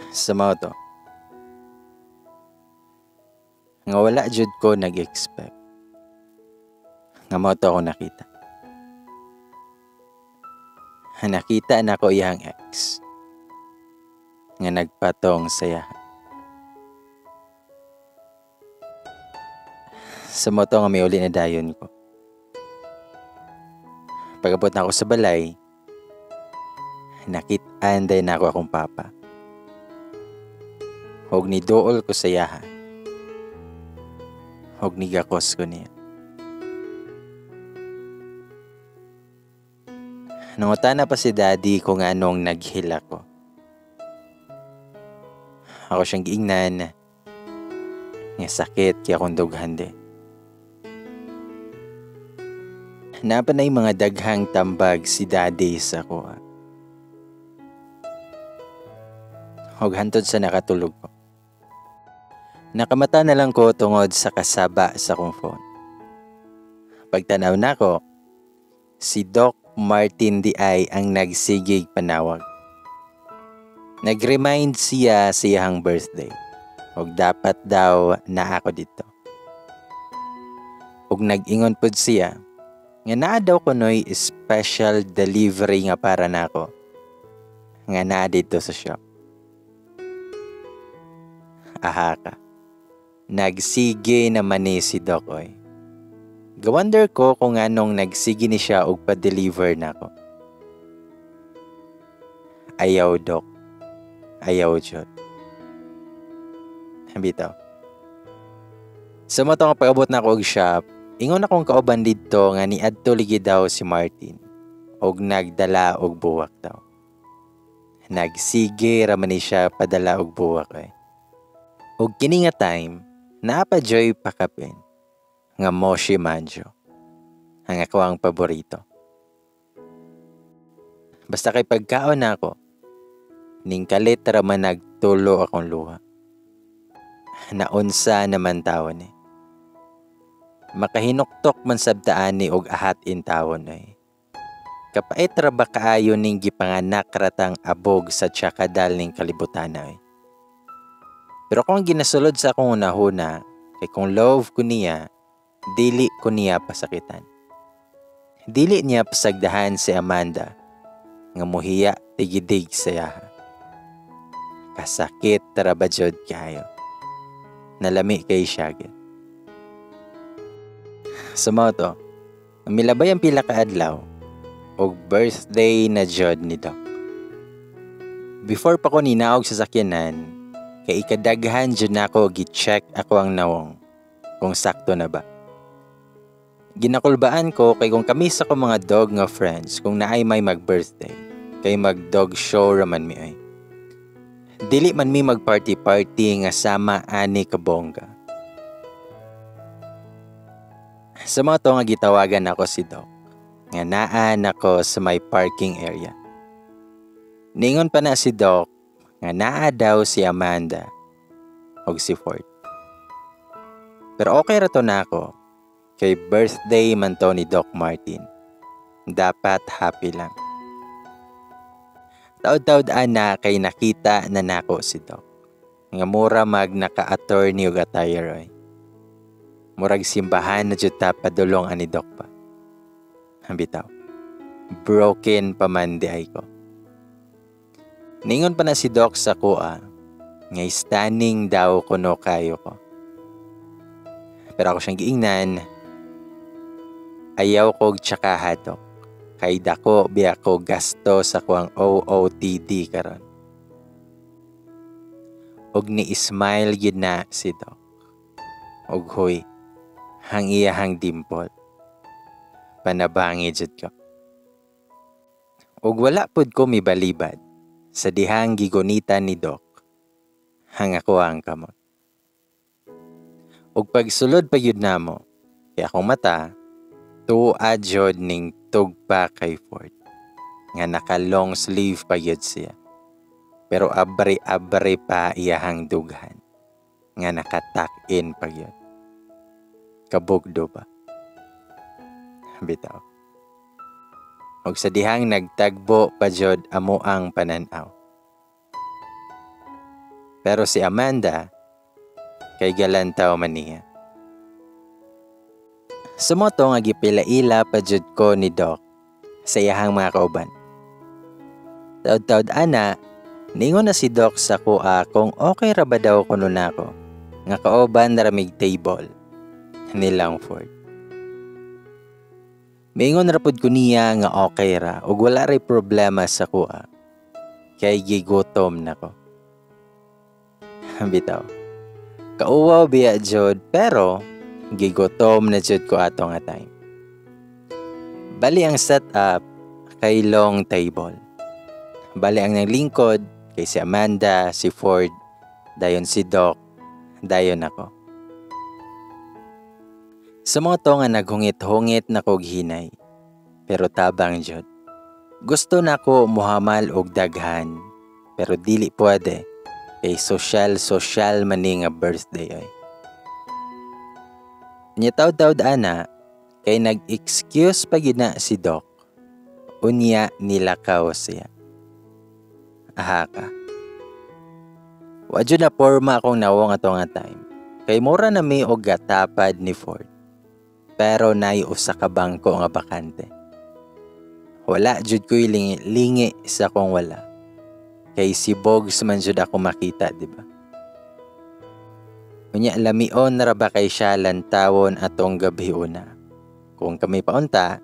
Sa mao to nga wala jud ko nag-expect nga mao to ako nakita. Nakita nako iyang ex nga nagpatong sa iyaha. Sa mao to nga miuli na dayon ko. Pag-abot na ako sa balay, nakit-an day nako akong papa. Ug niduol ko sa iyaha. Ug nigakos ko niya. Nangutana pa si Daddy kung anong naghila ko. Ako siyang giingnan nga sakit kay akong dughan di. Naa pa na'y mga daghang tambag si Daddy sa akoa. Og hantod sa nakatulog ko. Nakamata na lang ko tungod sa kasaba sa akong phone. Pagtanaw nako, si Doc Martin di ay ang nagsigig panawag. Nag-remind siya sa iyang birthday. Og dapat daw na ako dito. Og nag-ingon pud siya nga naa daw kunoy special delivery nga para nako nga naa dito sa shop. Aha ka. Nagsige naman ni si Doc oy. Gawonder ko kung anong nagsige ni siya og pa-deliver nako. Ayaw, Doc. Ayaw jud. Bitaw. Sa mao to nga pag-abot na ako og shop, ingon akong kauban didto nga niadto ligi daw si Martin og nagdala og buwak daw. Nagsige ra man ni siya padala og buwak oy. Og kini nga time, naa pa joy pakapin nga Moshi Manjo ang ako ang paborito. Basta kay pagkaon nako, ning kalit ra man nagtulo akong luha. Naunsa naman tawon eh. Makahinuktok man sabtaan ni og ahat in tawon eh. Kapait ra ba kaayo ning gipanganak ratang abog sa tiyakadal ning kalibutan eh. Pero kung ginasulod sa akong unahuna, kay kung love ko niya, dili ko niya pasakitan. Dili niya pasagdahan si Amanda nga muhiya tigidig sa yaha. Kasakit ra ba jud kaayo. Nalami kay siya gid. Sa mao to, milabay ang pila ka adlaw og birthday na jud ni Doc. Before pa ko ninaog sa sakyanan, kay ikadaghan jud nako gi-check ako ang nawong kung sakto na ba. Ginakulbaan ko kay kung kami sa ko mga dog nga friends kung naay may mag-birthday, kay mag-dog show raman mi ay. Dili man mi mag-party-party nga sama ani kabongga. Sa mga to nga gitawagan ako si Doc, nga naa nako sa may parking area. Ningon pa na si Doc nga naa daw si Amanda og si Ford. Pero okay ra to nako, kay birthday man to ni Doc Martin. Dapat happy lang. Taod-taod ana kay nakita na nako si Doc. Nga mura mag naka-attorney og attire oy. Murag simbahan na jud ta padulong ani Doc pa. Bitaw. Broken pa man di ay ko. Ningon pa na si Doc sa kuha, nga stunning daw kuno kayo ko. Pero ako siyang giingnan, ayaw kog tsakaha, Doc. Kay dako biya ko gasto sa kuang OOTD karon. Og ni-smile gyud na si Doc. Og huy, hang iyahang dimple. Panabangi jud ko. Og wala pud ko mibalibad sa dihang gigunitan ni Doc. Hang ako ang kamot. Og pagsulod pa gyud namo, kay akong mata, tuwa jud ning tugpa kay Ford. Nga naka long sleeve pa gyud siya. Pero abri-abri pa iyahang dughan. Nga naka-tuck in pa gyud. Kabugdo ba? Bitaw. Og sa dihang nagtagbo pa jud amo ang pananaw. Pero si Amanda, kay galantaw man niya. Sa mao to nga gipilaila pa jud ko ni Doc sa iyahang mga kauban. Taod-taod ana, ningon na si Doc sa kuha kung okay ra ba daw kuno nako nga kauban ra mig table ni Langford. Miingon ra pud ko niya nga okay ra ug wala ray problema sa kuha kay gigutom nako. Bitaw. Kauwaw biya jud, pero gigutom na jud ko ato nga time. Bali ang setup kay long table. Bali ang naglingkod kay si Amanda, si Ford, dayon si Doc, dayon ako. Sa mao to nga naghungit-hungit na kog hinay, pero tabang jud. Gusto nako muhamal og daghan, pero dili pwede kay social-social man ni nga birthday ay. Nya taod-taod ana kay nag-excuse pa gyud na si Doc. Unya nilakaw siya. Aha ka. Wa jud na porma akong nawong ato nga time. Kay mura na mi og gatapad ni Ford. Pero naay usa ka bangko nga bakante. Wala jud ko'y lingi-lingi sa kung wala. Kay si Bogs man jud ako makita, di ba? Unya lamion ra ba kay siya lantawon atong gabi una. Kung kami paunta,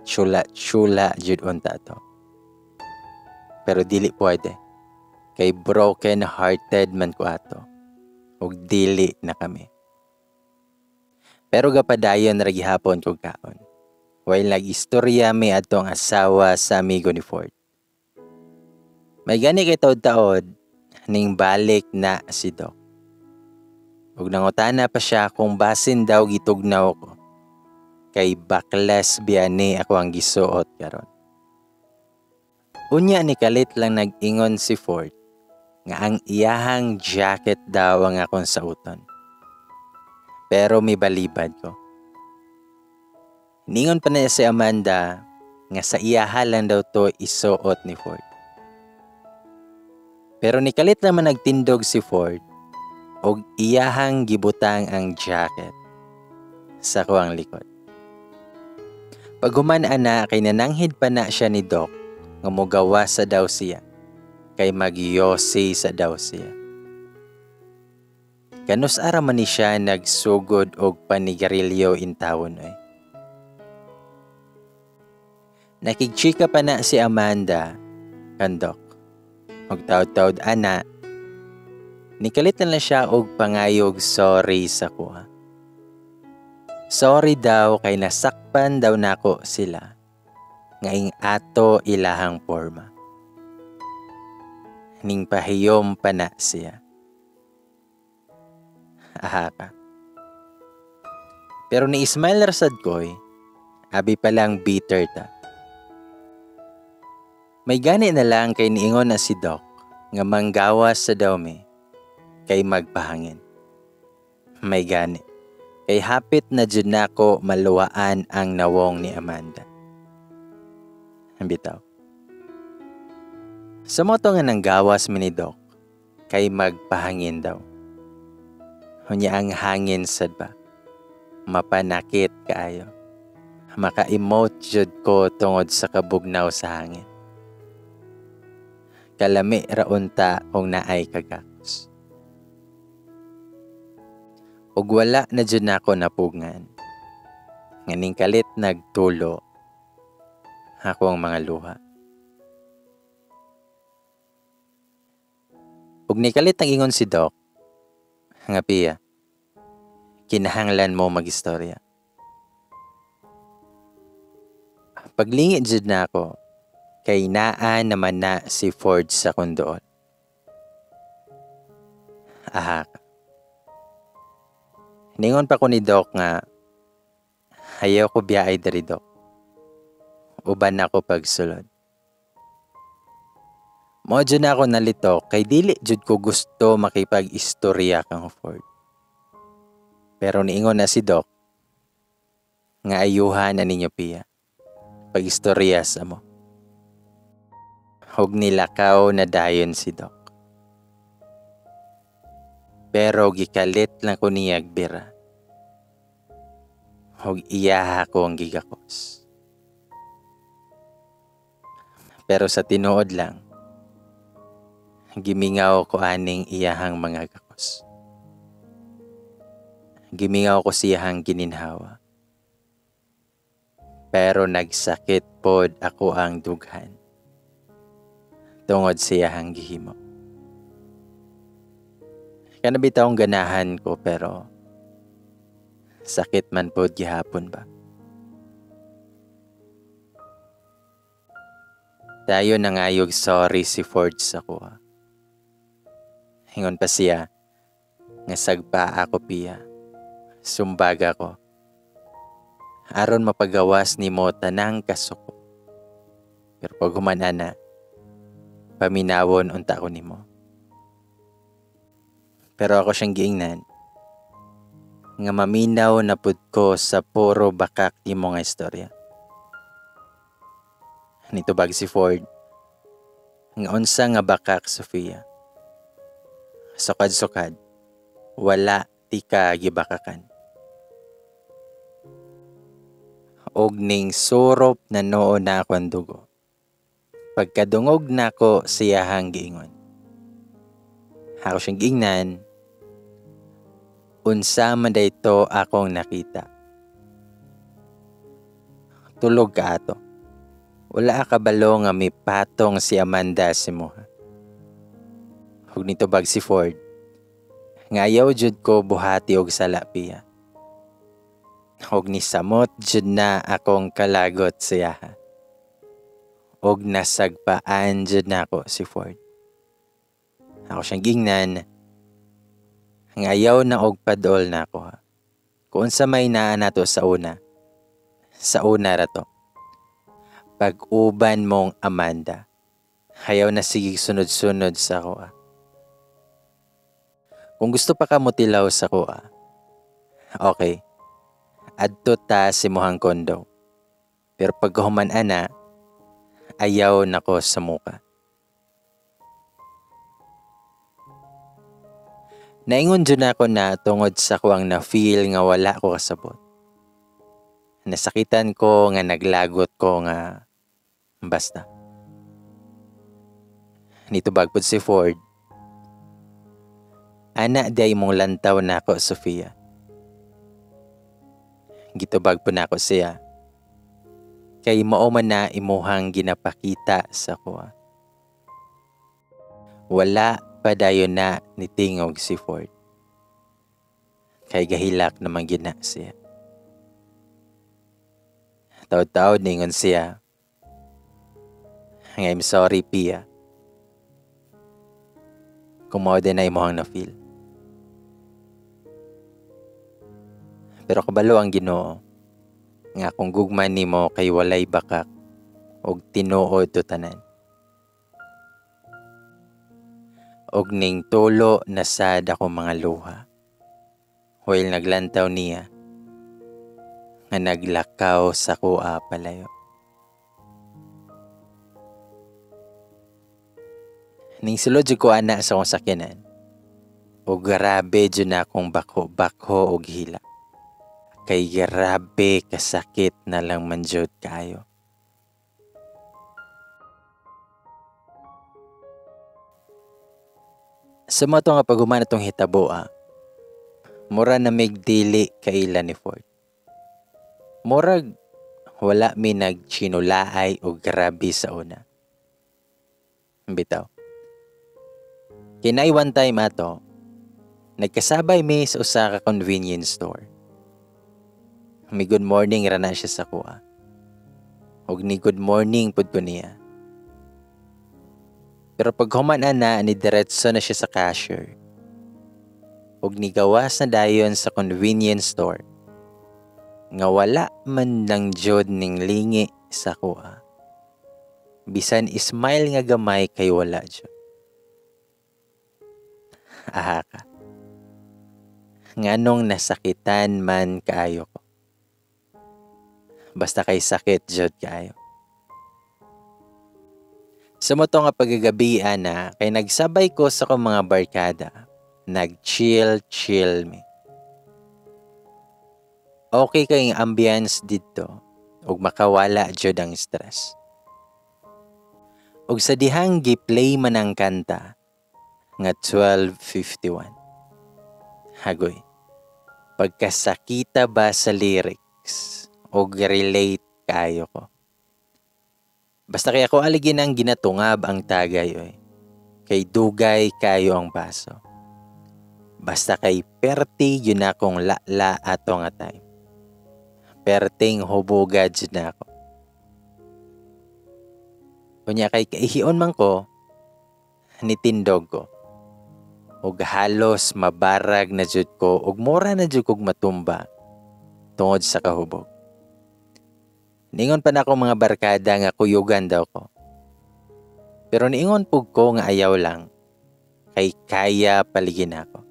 chula-chula jud unta to. Pero dili pwede. Kay broken hearted man ko ato. Ug dili na kami. Pero gapadayon ra gihapon kog kaon. While nag-istorya mi atong asawa sa amigo ni Ford. May gani kay taod-taod ning balik na si Doc. Ug nangutana pa siya kung basin daw gitugnaw ko. Kay backless biyani ako ang gisuot karon. Unya ni kalit lang nag-ingon si Ford nga ang iyahang jacket daw ang akong sauton. Pero may balibad ko. Ningon pa na si Amanda nga sa iyaha lang daw to isuot ni Ford. Pero nikalit naman nagtindog si Ford og iyahang gibutang ang jacket sa kuang likod. Paghuman ana kay nananghid pa na siya ni Doc nga mogawa sa daw siya kay magyosi sa daw siya. Kanus ara man ni siya nagsugod og panigarilyo intawon oy. Nakigchika pa na si Amanda kan Doc. Og taod-taod ana, nikalit na lang siya og pangayog sorry sa kuha. Sorry daw kay nasakpan daw nako sila ngaing ato ilahang forma. Ning pahiyom pa na siya. Aha ka. Pero ni Ismail rasad koy, abi pa lang bitter ta. May gani na lang kay niingon na si Doc nga manggawas sa daw mi kay magpahangin. May gani kay hapit na jud nako maluwaan ang nawong ni Amanda. Bitaw. Sa moto nga nanggawas mi ni Doc kay magpahangin daw. Unya ang hangin sad ba? Mapanakit kaayo. Maka-emote jud ko tungod sa kabugnaw sa hangin. Kalami ra unta kung naay kagakos. Ug wala na jud nako napugngan. Nganing kalit nagtulo ako ang mga luha. Ug nikalit ang ingon si Doc, nga Pia, kinahanglan mo magistorya. Paglingid jud na ako, kay naa naman na si Ford sa kondoon. Aha. Ningon pa ko ni Doc nga, ayaw ko biyaay diri Doc. Uban ako pagsulod. Mao jud na ako nalito kay dili jud ko gusto makipag-istorya kang Ford. Pero niingon na si Doc nga ayuhan na ninyo Pia pag-istorya sa mo. Hug nilakaw na dayon si Doc. Pero gikalit lang ko niyag bira. Og iyaha ko ang gigakos. Pero sa tinuod lang, gimingaw ko aning iyahang mga gakos. Gimingaw ko siyahang gininhawa. Pero nagsakit pod ako ang dughan tungod siyahang gihimo. Kana bitawng ganahan ko pero sakit man pod gihapon ba. Tayo nangayog sorry si Ford sa kuha. Hingon pa siya nga sagpa ako piya. Sumbaga ko. Aron mapagawas nimo tanang kasuko. Pero pag human ana, paminawon unta ko nimo. Pero ako siyang giingnan nga maminaw na pud ko sa puro bakak nimo nga istorya. Nitubag si Ford nga unsa nga bakak, Sofia. Sukad-sukad, wala tika gibakakan. Og ning surop na noo na ako ang dugo. Pagkadungog nako siyahang giingon. Ako siyang giingnan, unsa man dayto akong nakita. Tulog ka ato. Wala ka kabalo nga may patong si Amanda si Moha. Ug nitubag si Ford, nga ayaw jud ko buhati og sala piya. Og nisamot jud na akong kalagot siya. Og nasagpaan jud nako si Ford. Ako siyang gingnan, nga ayaw na og padol na ako ha. Kung unsa may naa nato sa una ra to. Pag-uban mong Amanda, ayaw na sige sunod-sunod sa ako ha. Kung gusto pa ka motilaw sa ko ha, okay, adto ta si muhang kondo. Pero pag human ana, ayaw nako sa muka. Naingon dyan ako na tungod sa kuang na-feel nga wala ko kasabot. Nasakitan ko nga naglagot ko nga basta. Nitubag pod si Ford. Ana di ay mong lantaw na ako, Sofia. Gitubag po na ako siya. Kay mao man na imuhang ginapakita sa kuha. Wala pa dayon na nitingog si Ford. Kay gahilak naman gina siya. Taod-taod ningon siya. I'm sorry, Pia. Kung mao din na imuhang na-feel. Pero kabalo ang Ginoo nga kung gugma nimo kay walay bakak og tinuod to tanan. Og ning tulo na sad ako mga luha. While naglantaw niya nga naglakaw sa kuha palayo. Ning sulod jud ko ana sa akong sakyanan. Og grabe jud na akong bako-bako og hila. Kay grabe kasakit na lang man jud kaayo. Sa mga to nga paghuman atong hitabo, mura na mig dili kaila ni Ford. Murag wala mi nagchinulaay og grabe sa una. Bitaw. Kinay one time ato, nagkasabay mi sa usa ka convenience store. May good morning ra na siya sa kuha. Og ni good morning pud ko niya. Pero pag human ana, ni diretso na siya sa cashier. Og nigawas na dayon sa convenience store. Nga wala man lang jud ning lingi sa kuha. Bisan smile nga gamay kay wala jud. Aha ka. Nganong nasakitan man kaayo ko. Basta kay sakit jud kaayo. Sa mo to nga pagagabi ana, kay nagsabay ko sa akong mga barkada. Nag-chill-chill mi. Okay kay ang ambience didto ug makawala jud ang stress. Ug sa dihang gi-play man ang kanta nga 12:51. Hagoy. Pagkasakita ba sa lyrics og relate kaayo ko. Basta kay ako aligin ang ginatungab ang tagay oy. Kay dugay kayo ang paso. Basta kay perti yun akong lala ato nga time. Perting hubugad jud na ako. Unya kay kaihion man ko, nitindog ko. Ug halos mabarag na jud ko ug mura na jud kog matumba tungod sa kahubog. Niingon pa nako mga barkada nga kuyugan daw ko. Pero niingon pug ko nga ayaw lang, kay kaya paligin ako.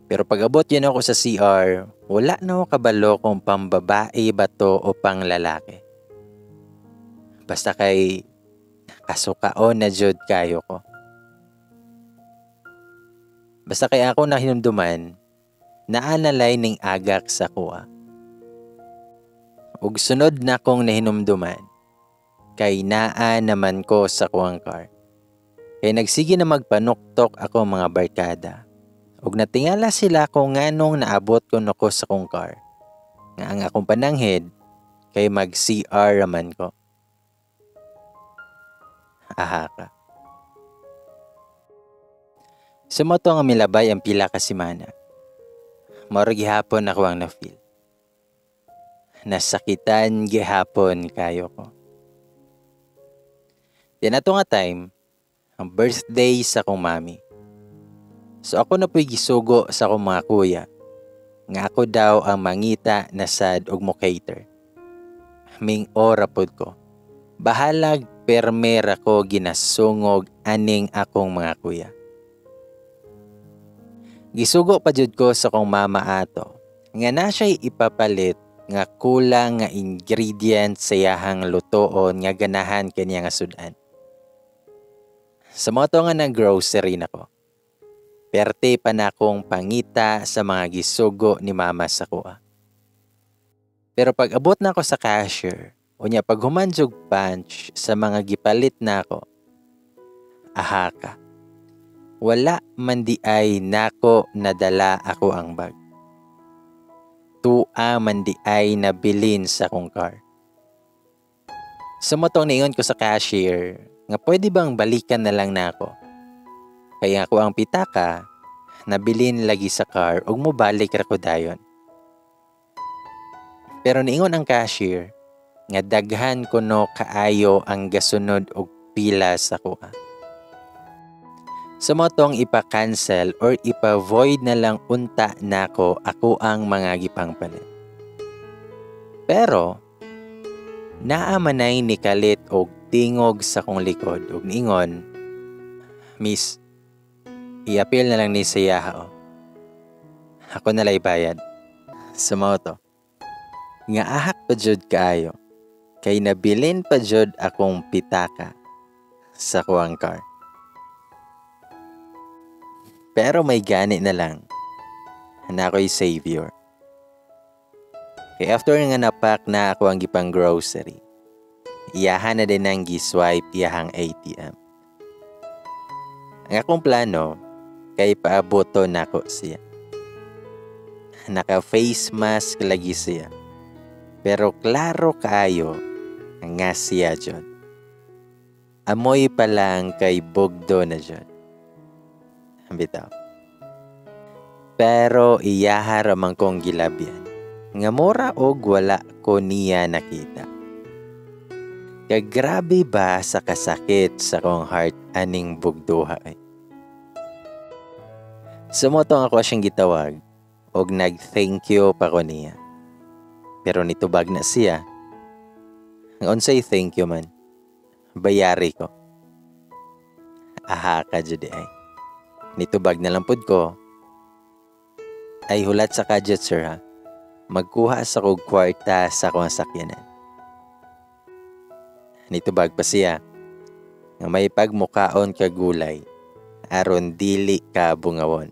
Pero pag-abot yun ako sa CR, wala na ako kabalo kung pambabae ba to o pang lalaki. Basta kay kasukaon na jud kayo ko. Basta kay ako nahinumduman, naanalay ning agak sa kuha. Ug sunod na kong nahinumduman, kay naa naman ko sa kuwang car. Kay nagsige na magpanuktok ako mga barkada. Ug natingala sila kung nganong naabot ko nako sa kong car. Nga ang akong pananghid kay mag CR raman ko. Aha ka. Sumoto nga milabay ang pila ka semana. Mao gihapon ako ang na-feel. Nasakitan gihapon kayo ko. Di na to nga time, ang birthday sa akong mami. So ako na po'y gisugo sa akong mga kuya, nga ako daw ang mangita na sad og mo cater. Ming ora pod ko. Bahalag permera ko ginasungog aning akong mga kuya. Gisugo pa jud ko sa akong mama ato, nga na siya'y ipapalit nga kulang nga ingredient sa iyahang lutoon nga ganahan kaniya nga sudan. Sa mga to nga nag-grocery nako. Perte pa na akong pangita sa mga gisugo ni mama sa kuha. Pero pag abot na ako sa cashier, unya pag humanjog punch sa mga gipalit na ako, aha ka. Wala man di ay nako nadala ako ang bag. Tua man di ay nabilin sa akong car. Sumotong niingon ko sa cashier nga pwede bang balikan na lang nako. Kaya ako ang pitaka, nabilin lagi sa car ug mobalik ra ko dayon. Pero niingon ang cashier nga daghan kuno kaayo ang gasunod og pila sa kuha. Sumotong ipa-cancel or ipa-void na lang unta nako ako ang mga gipangpalit. Pero naa manay ni kalit og tingog sa kong likod og niingon, "Miss, i-appeal na lang ni sa iyaha o. Ako na lay bayad." Sumaw to. Nga ahak pa jud kaayo, kay nabilin pa jud akong pitaka sa kuwang car. Pero may gani na lang na ako'y savior. Kay after nga napak na ako ang gipang grocery, iyahan na din ang gi-swipe iyahang ATM. Ang akong plano, kay paaboto nako siya. Naka-face mask lagi siya. Pero klaro kaayo nga siya jud. Amoy pa lang kay bugdo na jud. Bitaw. Pero iyaha ramang kong gilabyan. Nga mura og wala ko niya nakita. Kagrabe ba sa kasakit sa kong heart aning bugduha ay. Sumotong ako siyang gitawag og nag-thank you pa ko niya. Pero nitubag na siya. Ang unsay thank you man, bayari ko. Aha ka jud ay. Nitubag na lang pud ko. "Ay, hulat sa kadjet, sir, ha. Magkuha sa kog kwarta sa akong sakyanan." Nitubag pa siya nga may pagmukaon ka gulay. aron dili ka bungawon.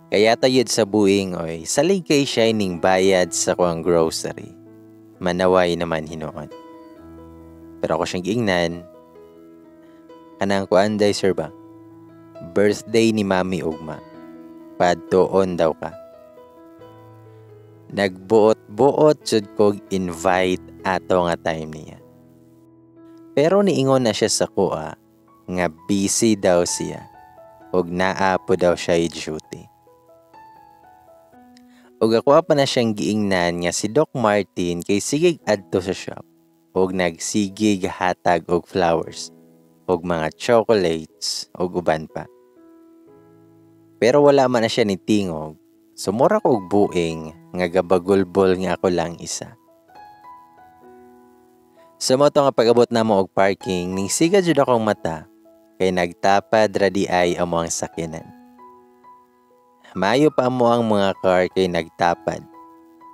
Kaya tayod sa buing oy, salig kay siya ning bayad sa kuang grocery. Manaway naman hinuon. Pero ako siyang giingnan, kanang kuan day, sir, ba? Birthday ni Mami ugma. Padtuon daw ka. Nagbuot-buot jud kog invite ato nga time niya. Pero niingon na siya sa kuha nga busy daw siya ug naa po daw siya duty. Ug ako pa na siyang giingnan nga si Doc Martin kay sigig adto sa shop ug nagsigig hatag og flowers ug mga chocolates ug uban pa. Pero wala man na siya ni tingog, so mura ko og buing nga gabagulbol nga ako lang isa. Sa mo nga pag-abot namo og parking, ning siga jud akong mata kay nagtapad ra di ay amo ang sakyanan. Maayo pa mo ang mga car kay nagtapad.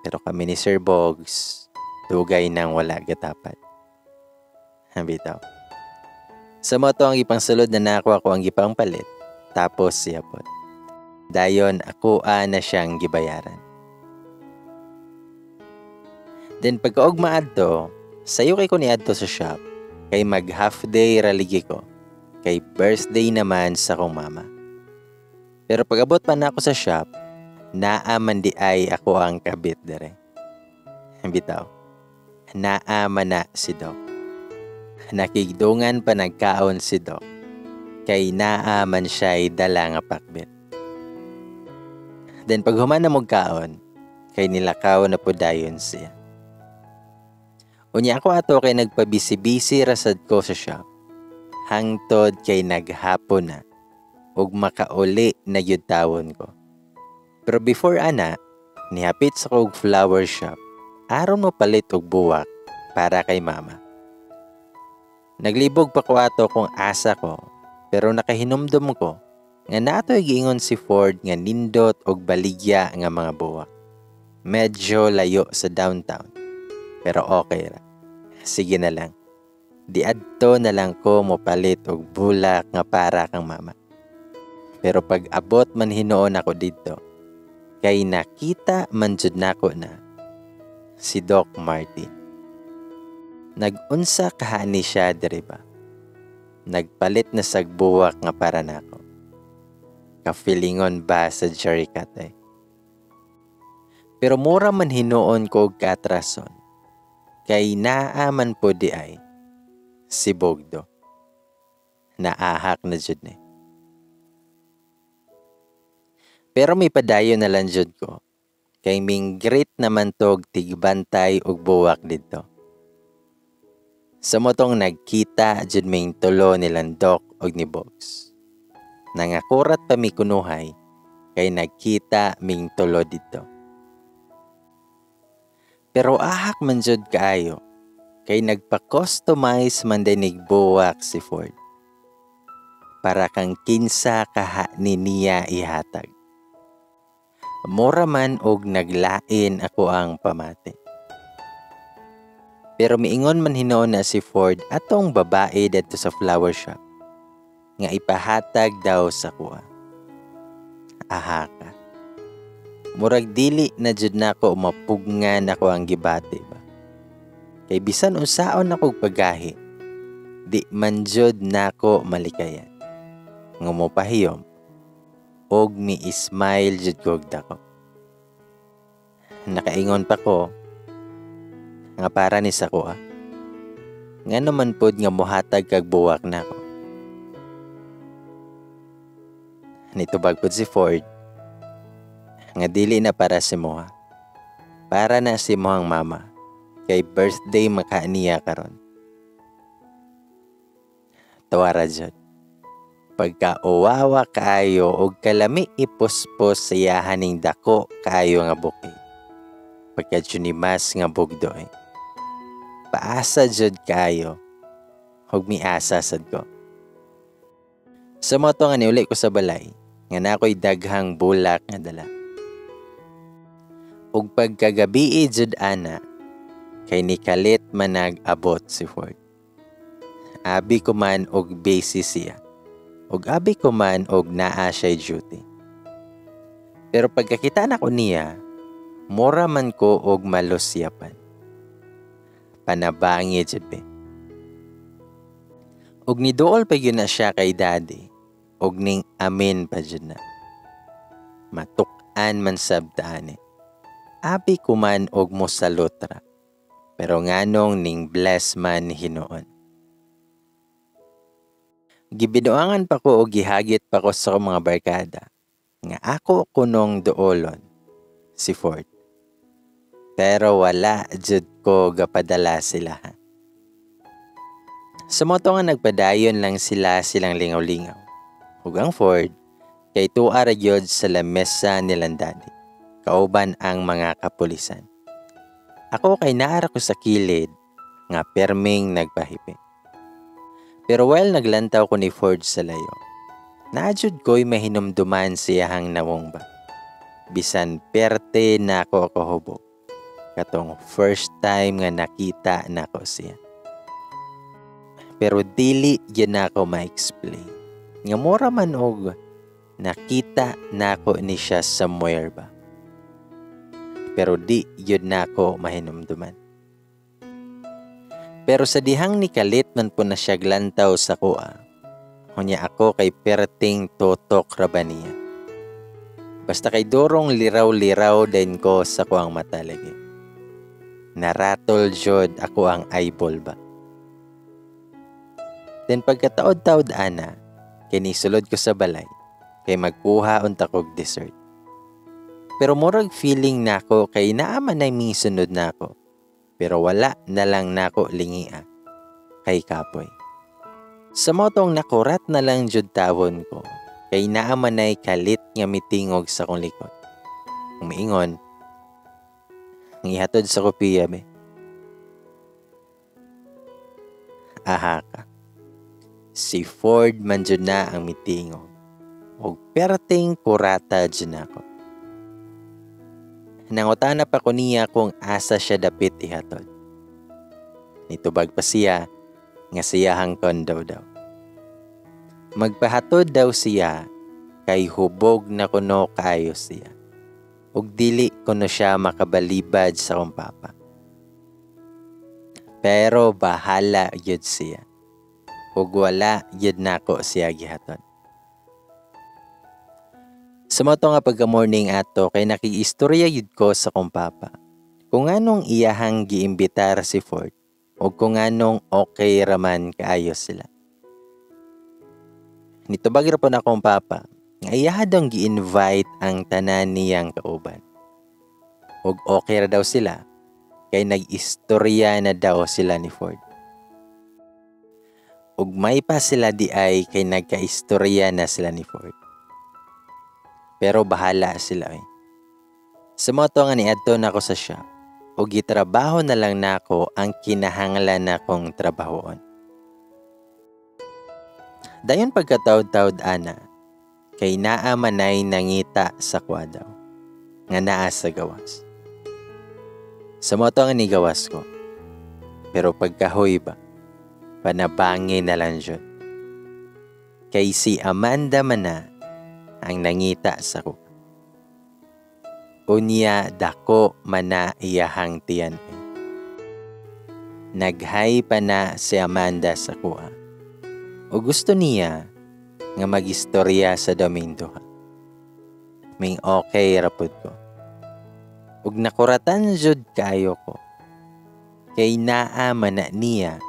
Pero kami ni Sir Bogs, dugay nang wala gatapad. Bitaw. Sa mo to ang ipangsulod na nako ako ang gipangpalit, tapos siya pod. Dayon ako na siyang gibayaran. Then pagkaugma adto, sayo kay ko niadto sa shop kay mag half day raligi ko kay birthday naman sa kong mama. Pero pag-abot pa na ako sa shop, naa man di ay ako ang kabit dere. Bitaw. Naa man na si Doc. Nakigdungan pa nagkaon si Doc kay naa man siya'y dala nga pakbit. Then pag human na kaon, kay nilakaw na po dayon siya. Unya ako ato kay nagpabisi-bisi rasad ko sa shop. Hangtod kay naghapon na ug makauli na gyud tawon ko. Pero before ana, nihapit sa kog flower shop aron mo palit og buwak para kay mama. Naglibog pa ko ato kung asa ko, pero nakahinumdum ko nga natoy giingon si Ford nga nindot og baligya nga mga buwak. Medyo layo sa downtown, pero okay ra. Sige na lang. Di adto na lang ko mopalit og bulak nga para kang mama. Pero pag abot man hinuon ako didto, kay nakita man jud nako na si Doc Martin. Nag-unsa kahani siya diri ba? Nagpalit na sagbuwak nga para nako. Kafilingon ba sa Jerry Katay? Pero mura man hinuon ko og katrason. Kay naa man po di ay si Bogdo. Naahak na jud ni. Pero may padayon na lang jud ko. Kay minggrit naman tog tigbantay og buwak didto. Sa motong nagkita jud ming tulo ni Landok og ni Bogs. Nangakurat pa mi kunuhay kay nagkita ming tulo didto. Pero ahak man jud kaayo kay nagpa-customize man din buwak si Ford. Para kang kinsa kaha ni niya ihatag. Mura man og naglain ako ang pamati. Pero miingon man hinuon na si Ford atong babae didto sa flower shop nga ipahatag daw sa kuha. Aha ka. Murag dili na jud nako mapugngan ako ang gibati ba. Kay bisan unsaon ako paggahi, di man jud nako malikayan. Ngumupahiyom og mi-smile jud ko og dako. Nakaingon pa ko nga para ni sa kuha. Ngano man pod nga mohatag kag buwak nako. Nitubag pod si Ford nga dili na para si moha. Para na si mohang mama kay birthday maka niya karon. Tawara jud. Pagka uwawa kaayo og kalami ipuspos sa iyahaning dako kaayo nga bouquet. Pagka junimas nga bugdo eh. Paasa jud kaayo og miasa sad ko. Sa mo to nga niuli ko sa balay nga nakoy daghang bulak nga dala. Ug pagkagabii jud ana kay nikalit man nag-abot si Ford. Abi ko man og busy siya. Ug abi ko man og naa siya'y duty. Pero pagkakita nako niya, mura man ko og malusyapan. Panabangi jud be. Ug niduol pa gyud na siya kay Daddy ug ning amin pa jud na. Matuk-an man sab ta ani. Abi ko man og mosalot ra. Pero nganong ning bless man hinuon. Gibinuangan pa ko og gihagit pa ko sa akong mga barkada nga ako kunong duolon si Ford. Pero wala jud ko gapadala sila. Sa mao to nga nagpadayon lang sila silang lingaw-lingaw. Ug ang Ford kay tuwa ra gyud sa lamesa nilang daddy, kauban ang mga kapulisan. Ako kay naa ra ko sa kilid nga perming nagpahipi. Pero while naglantaw ko ni Ford sa layo, naa jud ko'y mahinumduman siyahang nawong ba. Bisan perte nako kahubog. Katong first time nga nakita nako siya. Pero dili gyud nako ma-explain. Nga mura man og nakita nako ni siya somewhere ba. Pero di gyud nako mahinumduman. Pero sa dihang nikalit man po na siya glantaw sa kuha, unya ako kay perting tutok ra ba niya. Basta kay durong liraw-liraw din ko sa kuang mata lagi. Naratol jud ako ang eyeball ba. Then pagkataod-taod ana, kay nisulod ko sa balay, kay magkuha unta kog dessert. Pero murag feeling nako kay naa man ay misunod nako. Pero wala na lang nako lingia kay kapoy. Sa mao tong nakurat na lang jud tawon ko kay naa man ay kalit nga mitingog sa akong likod. Umiingon, ang ihatod sa kopiya be. Aha ka. Si Ford man jud na ang mitingog. Og perting kurata jud nako. Nangutana pa ko niya kung asa siya dapit ihatod. Nitubag pa siya nga siyahang kondo daw. Magpahatod daw siya kay hubog na kuno kaayo siya. Ug dili kuno siya makabalibad sa akong papa. Pero bahala gyud siya. Ug wala gyud nako siya gihatod. Sa mao to nga pagka-morning ato kay nakiistorya gyud ko sa akong papa. Kung anong iyahang giimbitar si Ford o kung anong okay raman kaayo sila. Nitubag ra po na akong papa nga iyaha daw gi-invite ang tanan niyang kauban. Og okay ra daw sila kay nag-istorya na daw sila ni Ford. Ug may pa sila di ay kay nagkaistorya na sila ni Ford. Pero bahala sila eh. Sa mao to nga niadto nako sa shop, ug gitrabaho na lang nako ang kinahanglan nakong trabahoon. Dayon pagkataod-taod ana, kay naa manay nangita sa kwadaw, nga naa sa gawas. Sa mao to nga nigawas ko, pero pagkahoy ba, panabangi na lang jud. Kay si Amanda man na ang nangita sa ko. Unya dako mana iyahang tiyan. Naghay pa na si Amanda sa kuha. O gusto niya nga magistorya sa daming duha. Ming okay rapod ko. Ug nakuratan jud kaayo ko. Kay naa man na niya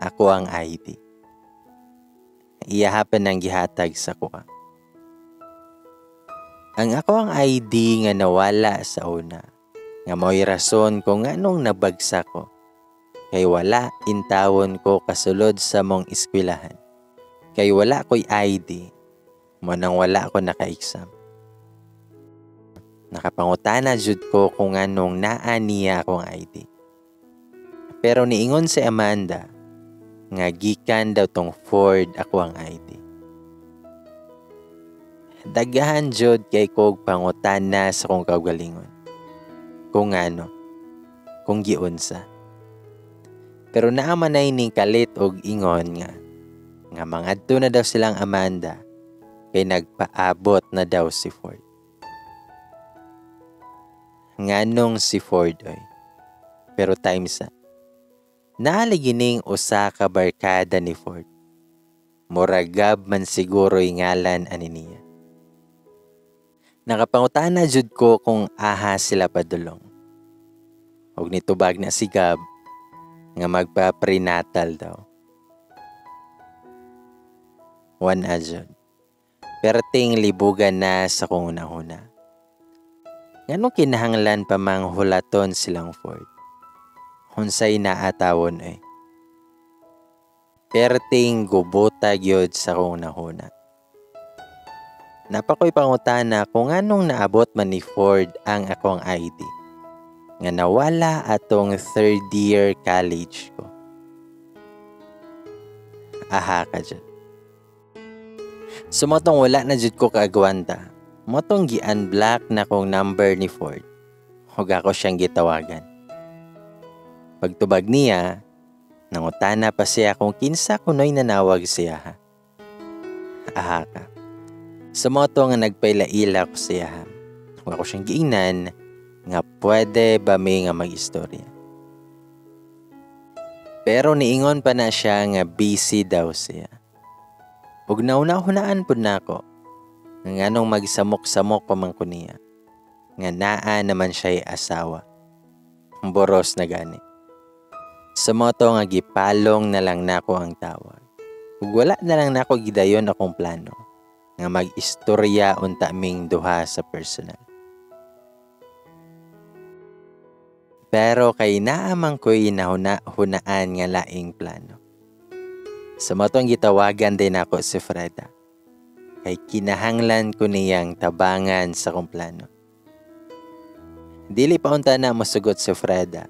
ako ang ID. Iyahapan ang gihatag sa kuha. Ang ako ang ID nga nawala sa una, nga mao'y rason kung anong nabagsak ko, kay wala intawon ko kasulod sa mong eskwelahan. Kay wala ko'y ID, mo nang wala ko naka-exam. Nakapangutana jud ko kung anong naa niya akong ID. Pero niingon si Amanda, nga gikan daw tong Ford ako ang ID. Daghan jud kay kog pangutana sa kong kaugalingon. Kung ano, kung giunsa. Pero naa man ay ning kalit og ingon nga, Nga mangadto na daw silang Amanda kay nagpaabot na daw si Ford. Nganong si Ford oy? Pero times na. Naa lagi ning usa ka barkada ni Ford. Murag Gab man siguro'y ngalan ani niya. Nakapangutana jud ko kung aha sila padulong. Og nitubag na si Gab nga magpa-prenatal daw. Wan jud. Perting libugan na sa kong hunahuna. Nganong kinahanglan pa mang hulaton silang Ford? Unsay naatawon eh. Perting gubota gyud sa kong hunahuna. Naa pa ko'y pangutana kung anong naabot man ni Ford ang akong ID. Nga nawala atong third year college ko. Aha ka jud. So mao tong wala na jud ko kaagwanta. Mao tong gi-unblock na kong number ni Ford. Ug ako siyang gitawagan. Pagtubag niya, nangutana pa siya kung kinsa kuno'y nanawag siya ha. Aha ka. Sa mao to nga nagpaila-ila ko siya ha. Ug ako siyang giingnan nga pwede ba mi nga mag-istorya. Pero niingon pa na siya nga busy daw siya. Ug nauna-hunaan pud nako nga nganong magsamok-samok pa man ko niya. Nga naa naman siya'y asawa. Boros na gani. Sa mao to nga gipalong na lang nako ang tawag. Ug wala na lang nako gidayon akong plano nga mag-istorya unta ming duha sa personal. Pero kay naa man ko'y nahuna-hunaan nga laing plano. Sa mao tong gitawagan din ako si Freda. Kay kinahanglan ko niyang tabangan sa kong plano. Dili pa unta na mosugot si Freda,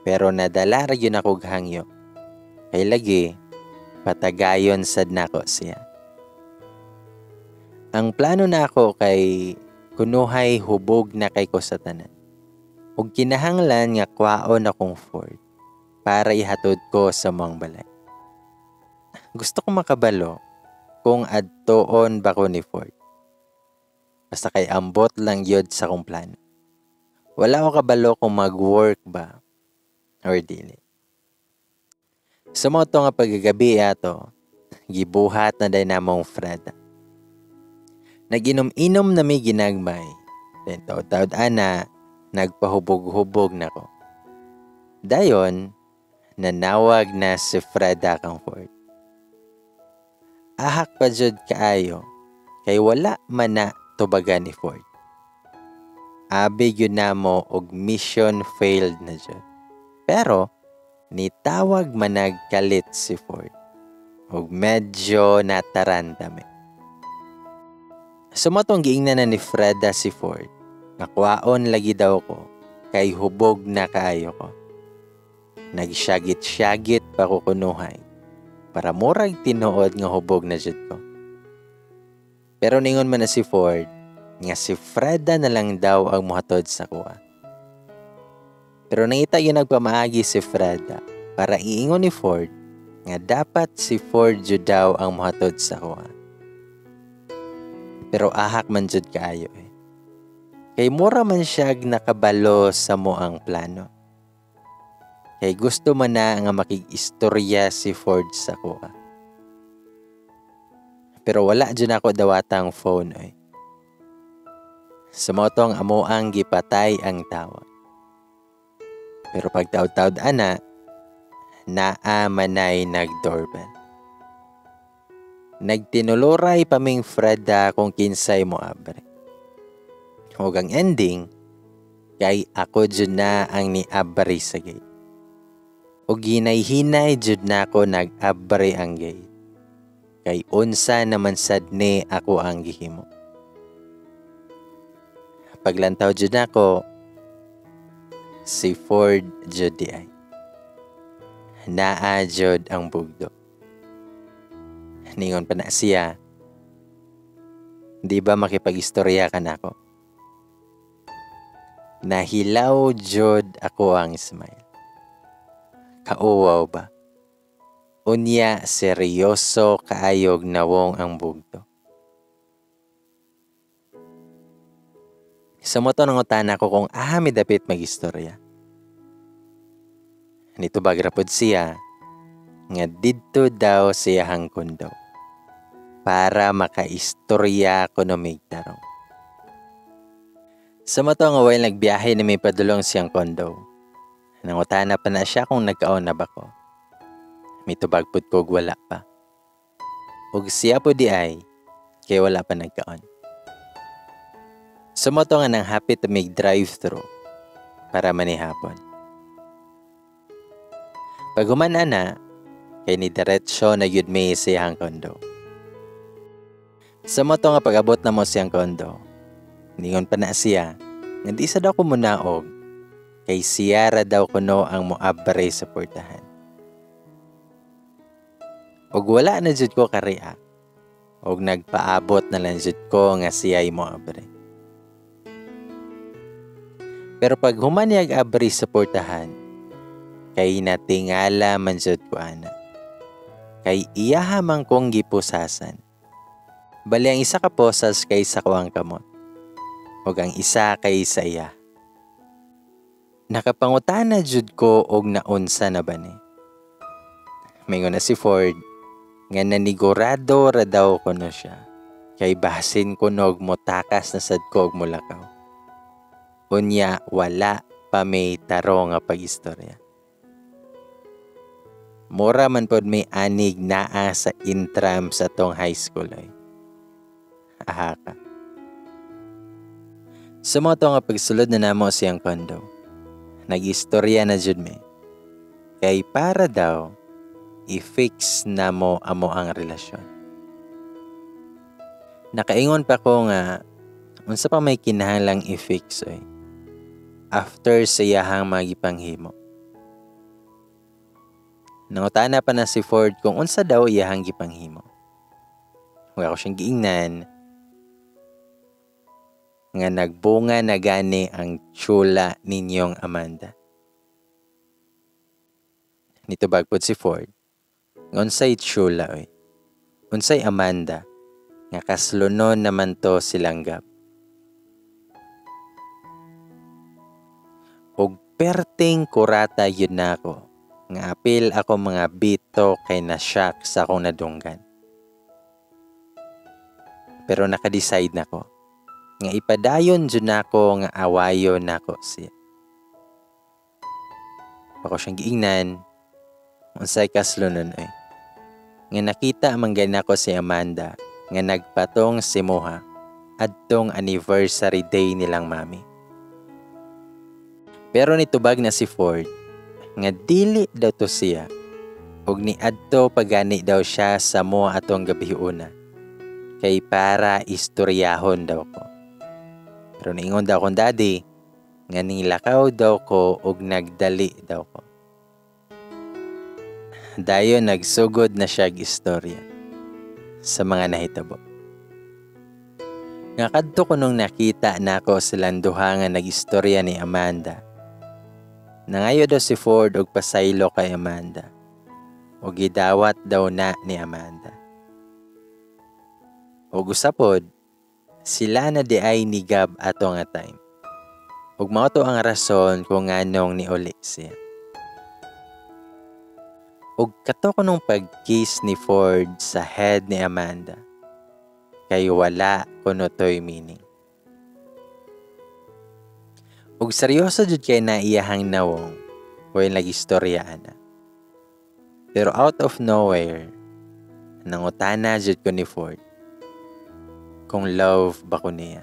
pero nadala ra gyud ako og hangyo. Kay lagi, patagayon sad nako siya. Ang plano nako kay kunuhay hubog na kay ko sa tanan. Ug kinahanglan nga kwaon akong Ford para ihatod ko sa among balay. Gusto ko makabalo kung adtoon ba ko ni Ford. Basta kay ambot lang yun sa akong plano. Wala ko kabalo kung mag-work ba or dili. Sa mao to nga pagkagabi ato, gibuhat na day namong Freda. Nag-inom-inom na mi ginagmay. Then taod-taod ana, nagpahubog-hubog na ko. Dayon, nanawag na si Freda kang Ford. Ahak pa jud kaayo, kay wala man na tubagan ni Ford. Abi gyud namo og mission failed na jud. Pero nitawag man nagkalit si Ford. Og medyo nataranta mi. Sa mao tong giingnan na ni Freda si Ford, nga kwaon lagi daw ko, kay hubog na kaayo ko. Nagsyagit-syagit pa ko kunuhay, para murag tinuod nga hubog na jud ko. Pero ningon man na si Ford, nga si Freda na lang daw ang muhatod sa kuha. Pero nangita yun nagpamaagi si Freda para iingon ni Ford nga dapat si Ford jud daw ang muhatod sa kuha. Pero ahak man jud kaayo eh. Kay mura man siya nakabalo sa moang plano. Kay gusto man na nga makig-istorya si Ford sa kuha. Pero wala jud ako dawatang phone oy. Sa mao tong amoang gipatay ang tawag. Pero pagtaod-taod ana, naa manay nag-doorbell. Nagtinuluray pa ming Freda kung kinsay mo abre. Ug ang ending, kay ako jud na ang niabri sa gate. Ug hinay-hinay jud nako nag-abri ang gate. Kay unsa naman sad ni ako ang gihimo. Paglantaw jud nako, si Ford jud di ay. Naa jud ang bugdo. Ningon pa na siya, di ba makipag-istorya ka nako? Nahilaw jud ako ang smile. Kauwaw ba? Unya seryoso kaayog nawong ang bugto. Sa moto nangutana ko kung aha mi dapit magistorya. Nitubag ra pod siya nga didto daw siyahang kondo para makaistorya kuno mig tarong. Sa moto nga while nagbiyahe na may padulong siyang kondo, nangutana pa na siya kung nagkaon na ba ko. Mitubag pud ko og wala pa. Ug siya po di ay kay wala pa nagkaon. Sa moto nga nang hapit mig drive-thru para manihapon. Pag human ana, kay ni diretsyo na gyud may siyang kondo. Sa moto nga pag-abot na mo siyang kondo, ningon pa na siya nga di sa daw ko munaog kay siya ra daw kuno ang moabre sa portahan. Og wala na jud ko kareact. Og nagpaabot na lang jud ko nga siya'y moabre. Pero pag human niyag abri sa portahan, kay natingala man jud ko ana. Kay iyaha man kong gipusasan. Bali ang isa ka posas kay sa kuang kamot, ug ang isa kay sa iya. Nakapangutana jud ko og naunsa na ba ni. Mingon na si Ford nga nanigurado ra daw kuno siya. Kay basin kunog motakas na sad ko og mulakaw. Unya wala pa may taro nga pag-istorya. Mura man pod may anig naa sa intram sa tong high school ay. Aha ka. Sa mga to nga pagsulod na namo siyang kondo, nag-istorya na jud mi. Kay para daw, i-fix na mo amo ang relasyon. Nakaingon pa ko nga, unsa pa may kinahanglang i-fix oy. After sa iyahang magipanghimo. Nangutana pa na si Ford kung unsa daw iyahang gipanghimo. Huwag ako siyang giingnan nga nagbunga na gani ang tsula ninyong Amanda. Nitubag pod si Ford, nga unsay tsula oy. Unsay Amanda nga kaslunon naman to silang Gab. Og perting kurata yun na ako nga apil ako mga bito kay na-shock sa akong nadunggan. Pero naka-decide na ko nga ipadayon jud nako nga awayon nako siya. Ako siyang giingnan unsay kaslunon oy. Nga nakita man gani nako si Amanda nga nagpatong si Moha adtong anniversary day nilang mami. Pero nitubag na si Ford nga dili daw to siya ug niadto pagani daw siya sa moa atong gabi una kay para istoryahon daw ko. Pero niingon daw akong daddy nga nilakaw daw ko ug nagdali daw ko. Dayon nagsugod na siya og istorya sa mga nahitabo. Nga kadto ko nung nakita nako silang duha nga nag-istorya ni Amanda. Nangayo daw si Ford og pasaylo kay Amanda. Og gidawat daw na ni Amanda. Og usapod, sila na di ay ni Gab ato nga time. Ug mao to ang rason kung nganong niuli siya. Ug kato ko nung pag-kiss ni Ford sa head ni Amanda, kay wala kuno to'y meaning. Ug seryoso jud kay na iyahang nawong while nag-istorya ana. Pero out of nowhere, nangutana jud ko ni Ford kung love ba ko niya.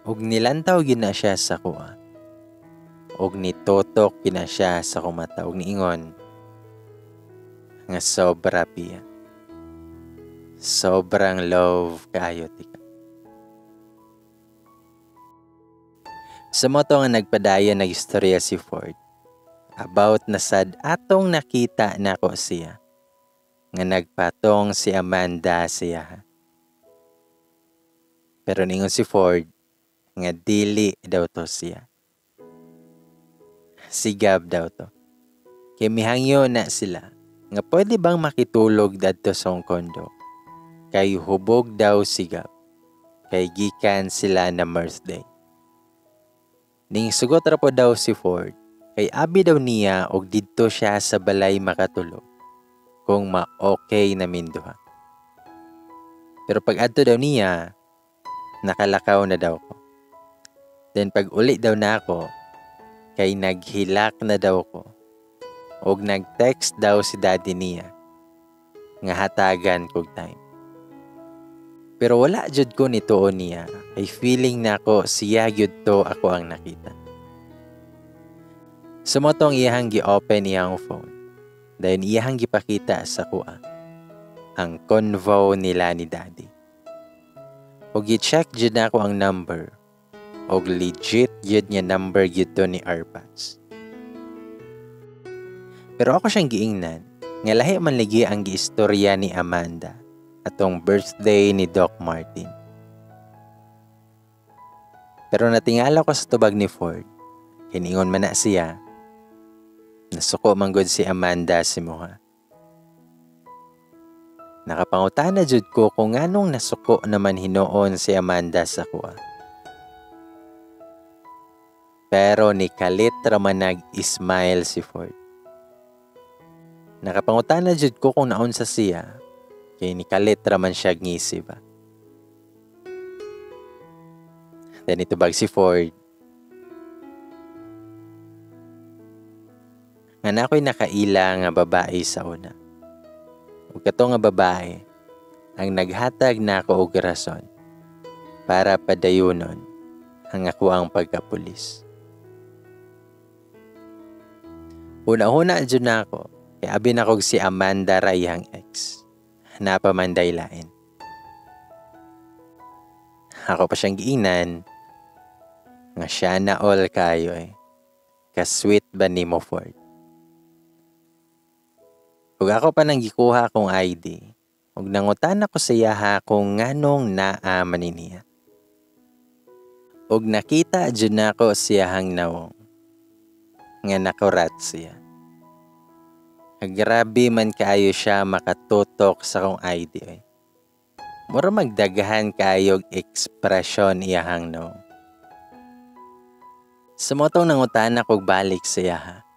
Ug nilantaw gina siya sa kuha. Ug nitutok gina siya sa kumata. Ug niingon nga sobra piya. Sobrang love kaayo tika. Sa moto nga nagpadayon nag-istorya si Ford about na sad atong nakita nako siya nga nagpatong si Amanda siya. Pero ningon si Ford nga dili daw to siya. Si Gab daw to. Kay mihangyo na sila. Nga pwede bang makitulog dadto sa akong condo? Kay hubog daw sigab. Kay gikan sila na birthday. Ning sugot ra po daw si Ford, kay abi daw niya og didto siya sa balay makatulog kung ma-okay na minduha. Pero pag adto daw niya, nakalakaw na daw ko. Then pag uli daw na ako, kay naghilak na daw ko. Og nag-text daw si daddy niya nga hatagan kog time. Pero wala jud ko nituo niya, kay feeling nako siya gyud to ako ang nakita. Sumotong iyahang gi-open iyang phone. Dayon iyahang gipakita sa kuha ang convo nila ni daddy. Og gi-check jud nako ang number. Og legit jud nga number gyud to ni Arpats. Pero ako siyang giingnan nga lahi man lagi ang giistorya ni Amanda atong birthday ni Doc Martin. Pero natingala ko sa tubag ni Ford. Kiningon man na siya. Nasuko man gud si Amanda si Moha. Nakapangutana jud ko kung nganong nasuko naman hinuon si Amanda sa kuha. Pero ni kalit ra man nag-smile si Ford. Nakapangutana jud ko kung naunsa siya, kay ni kalit ra man siya ngisi ba. Then itubag si Ford nga na ako'y nakaila nga babae sa una. Ug kato nga babae ang naghatag nako og rason para padayunon ang akoang pagkapulis. Una-una jud nako kay abi nako si Amanda ra iyang ex. Napamanday lain. Ako pa siyang giingnan nga siya na all kayo eh. Ka-sweet ba nimo, Ford? Ug ako pa nang gikuha akong ID, ug nangutan ako sa iyaha kung nganong naa man ni niya. Ug nakita jud nako siyahang nawong nga nakurat siya. Grabe man kaayo siya makatutok sa akong ID eh. Mura magdaghan kaayog ekspresyon iyahang nawong. Sumotong nangutan ako balik sa iyaha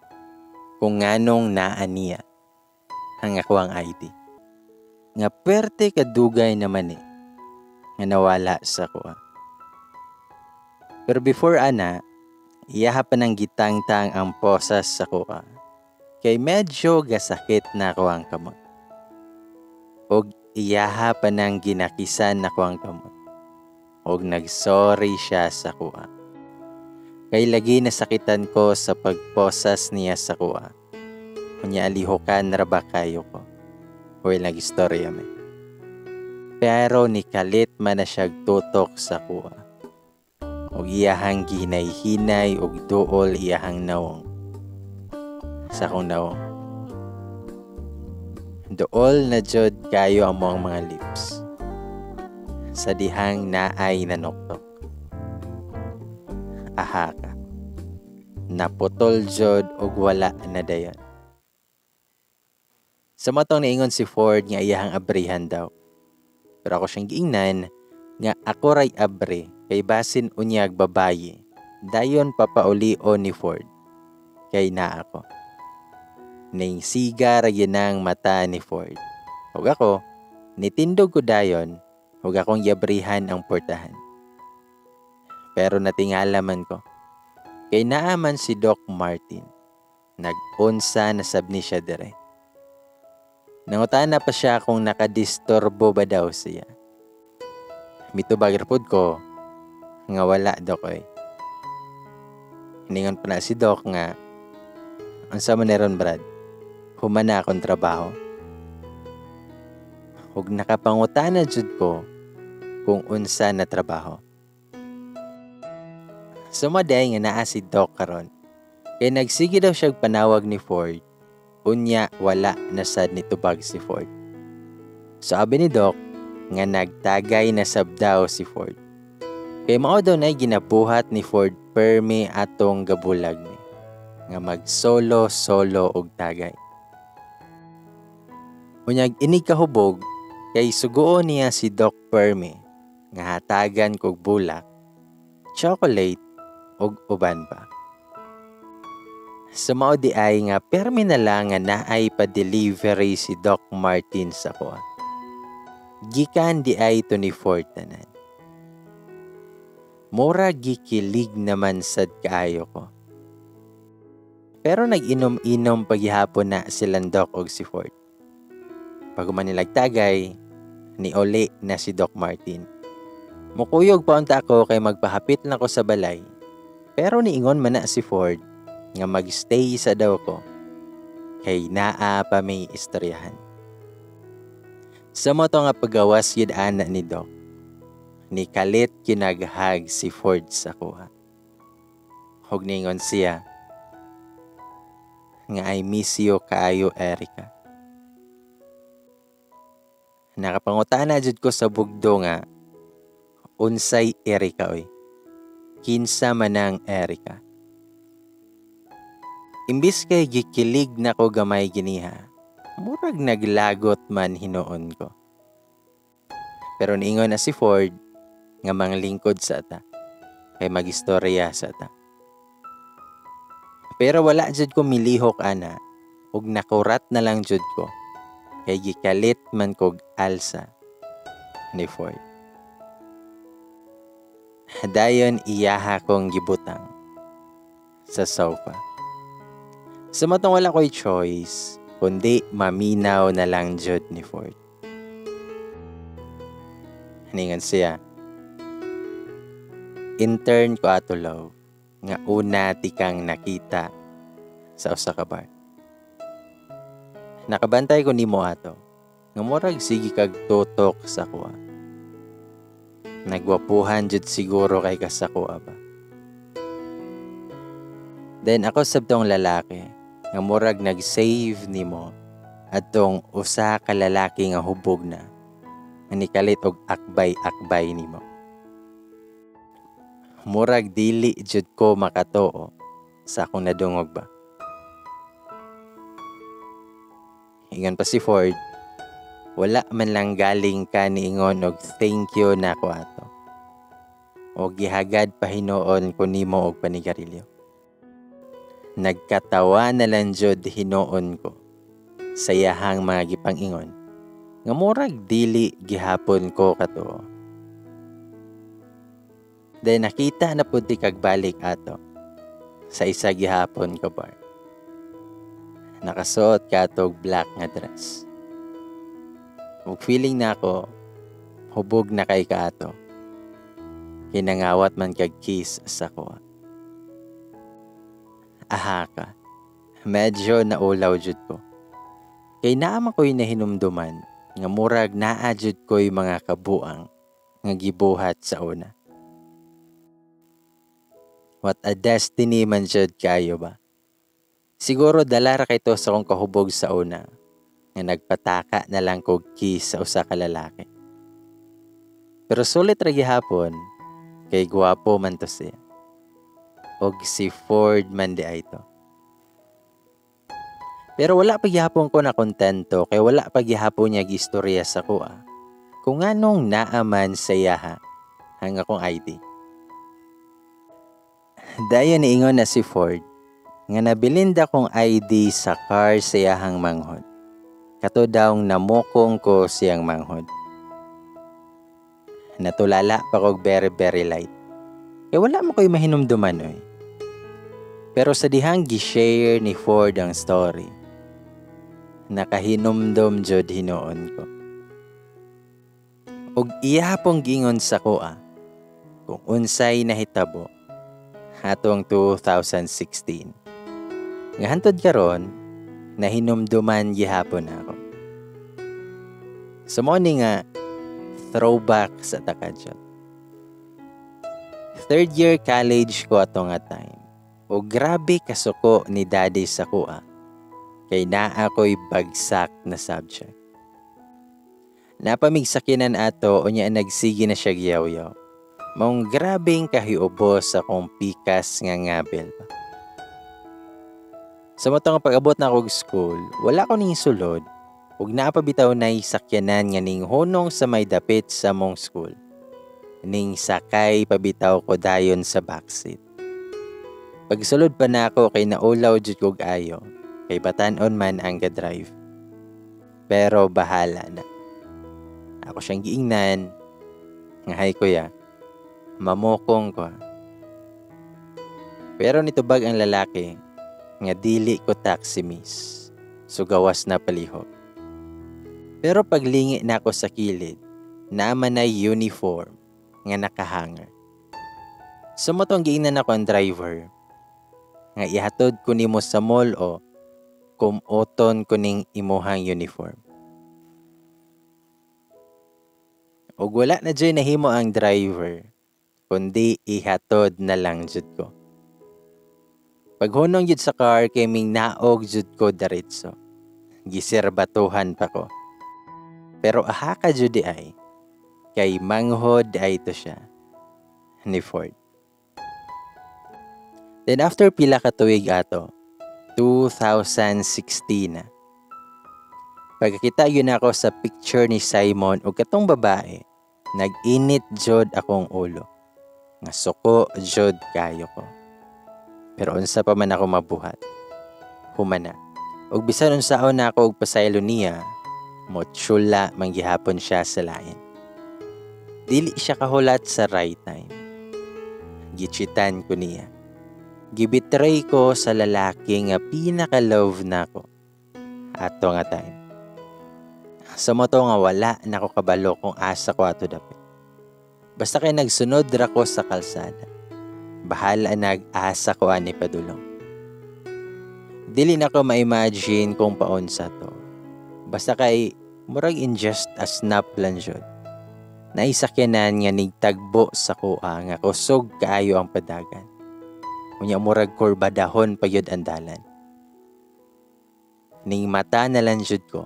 kung nganong naa niya ang ako ang ID. Nga pwerte kadugay naman eh, nga nawala sa kuha. Pero before ana, iyaha pa nang gitangtang ang posas sa kuha. Kay medyo gasakit na ako ang kamot. Og iyaha pa nang ginakisan na ko ang kamot. Og nagsorry siya sa kuha. Kay lagi nasakitan ko sa pagposas niya sa kuha. Unya alihukan ra ba kayo ko? Well, nag-istorya me. Pero ni kalit man na siya tutok sa kuha. Og iyahang gihinay-hinay og duol iyahang nawong. Sa akong nawong. Duol na jud kayo ang mga lips. Sa dihang naay nanuktok. Aha ka. Naputol jud og wala na dayon. Sa matong niingon si Ford nga iyahang abrihan daw. Pero ako siyang giingnan nga ako ray abre kay basin unyag babaye. Dayon papaulio ni Ford kay naa ako. Ning siga ra ginang mata ni Ford. Ug ako, nitindog ko dayon ug akong giabrihan ang portahan. Pero natingala man ko. Kay naa man si Doc Martin. Nag-unsa na sab ni siya dire. Nangutana pa siya kung nakadisturbo ba daw siya. Mitubag ra pod ko nga wala, Doc oy. Hiningon pa na si Doc nga unsa man ron, Brad? Human na akong trabaho. Ug nakapangutana jud ko kung unsa na trabaho. Sumaday nga naa si Doc karon. Kay nagsige daw siyag panawag ni Ford. Unya wala na sad nitubag si Ford. So abi ni Doc nga nagtagay na sab daw si Ford. Kay mao daw nay ginabuhat ni Ford permi atong gabulag ni nga mag-solo-solo og tagay. Unyag inig kahubog kay suguon niya si Doc Perme nga hatagan kog bulak, chocolate ug uban pa. Sa mao di ay nga permi na lang nga naay pa-delivery si Doc Martin sa kuha. Gikan di ay to ni Ford tanan. Mura gikilig naman sad kaayo ko. Pero nag-inom-inom paghihapon na silang Doc og si Ford. Pag manilagtagay, ni uli na si Doc Martin. Mukuyog pa unta ako kay magpahapit lang ko sa balay. Pero niingon man na si Ford nga magstay sa daw ko kay naa pa may istoryahan. Sa mo to nga pagawas gid ana ni Doc, ni kalit kinaghag si Ford sa kuha. Hug ningon siya nga I miss you kaayo, Erica. Nakapangutana jud ko sa bugdo nga unsay Erica oy. Kinsa man ang Erica? Imbis kay gikilig na ko gamay giniha, murag naglagot man hinuon ko. Pero niingon na si Ford nga manglingkod sa ta, kay magistorya sa ta. Pero wala jud ko milihok ana, ug nakurat na lang jud ko, kay gikalit man kog alsa ni Ford. Dayon iyaha kong gibutang sa sofa. Sa matong wala ko'y choice, kundi maminaw na lang jud ni Ford. Haningan siya, intern ko ato love, nga una ti kang nakita sa usa ka bar. Nakabantay ko nimo ato, nga murag sige kag tutok sa kuha. Nagwapuhan jud siguro kay ka sa kuha ba. Then ako sabtong lalaki, nga murag nag-save nimo atong usa ka lalaki nga hubog na, nga nikalit og akbay-akbay nimo. Murag dili jud ko makatuo sa akong nadungog ba. Ingon pa si Ford, wala man lang galing ka niingon og thank you na ko ato. O gihagad pa hinuon ko nimo og panigarilyo. Nagkatawa na lang jud hinuon ko sa iyahang mga gipangingon nga murag dili gihapon ko katuo. Then nakita na pud ti kagbalik ato sa isa gihapon ka bar. Nakasuot ka atog black nga dress. Ug feeling na ako, hubog na kay ka ato. Kinangawat man kag kiss sa kuha. Aha ka, medyo naulaw jud ko. Kay naa man ko'y nahinumduman nga murag naa jud ko'y mga kabuang nga gibuhat sa una. What a destiny man jud kayo ba? Siguro dala ra kay to sa akong kahubog sa una nga nagpataka na lang kog kiss sa usa ka lalaki. Pero sulit ra gihapon kay gwapo man to siya. Og si Ford man di ay to. Pero wala pa gihapon ko na kontento kay wala pa gihapon niya gistorya sa kuha. Kung anong naaman sa iyaha ang akong ID. Dayon niingon na si Ford nga nabilin akong ID sa car sa iyahang manghod. Kato daw namukong ko siyang manghod. Natulala pa kog very very light. Kaya wala mo ko'y mahinumduman oy. Pero sa dihang gi-share ni Ford ang story, nakahinumdum jud hinuon ko. Og iya pong gingon sa kuha kung unsay nahitabo atong 2016. Nga hantod karon, nahinumduman gihapon ako. So mo ni nga throwback sa takadyot. Third year college ko ato nga time. O grabe kasuko ni daddy sa kuha. Kay naa ko'y bagsak na subject. Napamigsakinan ato o niya nagsige na siya giyaw-yaw. Maong grabeng kahiubos sa akong pikas nga ngabel pa. Sa matang pag-abot na akong school, wala ko ning sulod Ug naa pa bitaw nay sakyanan nga ning hunong sa may dapit sa mong school. Ning sakay pabitaw ko dayon sa backseat. Pagsulod pa nako kay naulaw jud kog ayo, kay batan-on man ang ga-drive. Pero bahala na. Ako siyang giingnan, nga hay kuya, mamukong ko. Pero nitubag ang lalaki, nga dili ko taxi miss. So gawas na palihog. Pero paglingi na ako sa kilid, naman ay uniform nga nakahanger. Sumotong giingnan ako ang driver, nga ihatod ko nimo sa mall o kumuton ko ning imuhang uniform. Ug wala na dyan nahimo ang driver, kundi ihatod na lang jud ko. Paghunong jud sa car kay ming naog jud ko diretso. Giserbatuhan pa ko. Pero aha ka jud di ay, kay manghod ay to siya ni Ford. Then after pila ka tuig ato, 2016 na. Pagkakita yun ako sa picture ni Simon og katong babae, nag-init jud akong ulo. Nga suko jud kayo ko. Pero unsa pa man ako mabuhat. Humana. Og bisan unsaon na ako og pasaylo niya, motsula manggihapon siya sa lain. Dili siya kahulat sa right time. Gichitan ko niya. Gibitray ko sa lalaki nga pinaka-love nako ato nga time. Sa moto nga wala nako kabalo kung asa ko ato dapit. Basta kay nagsunod ra ko sa kalsada. Bahala nag-asa ko ani padulong. Dili na ko ma-imagine kung paunsa to. Basta kay murag in just a snap lang jud. Naisakyanan nga nigtagbo sa kuha nga kusog kaayo ang padagan. Unya murag kurbadahon pa yun ang dalan. Ning mata na lang jud ko,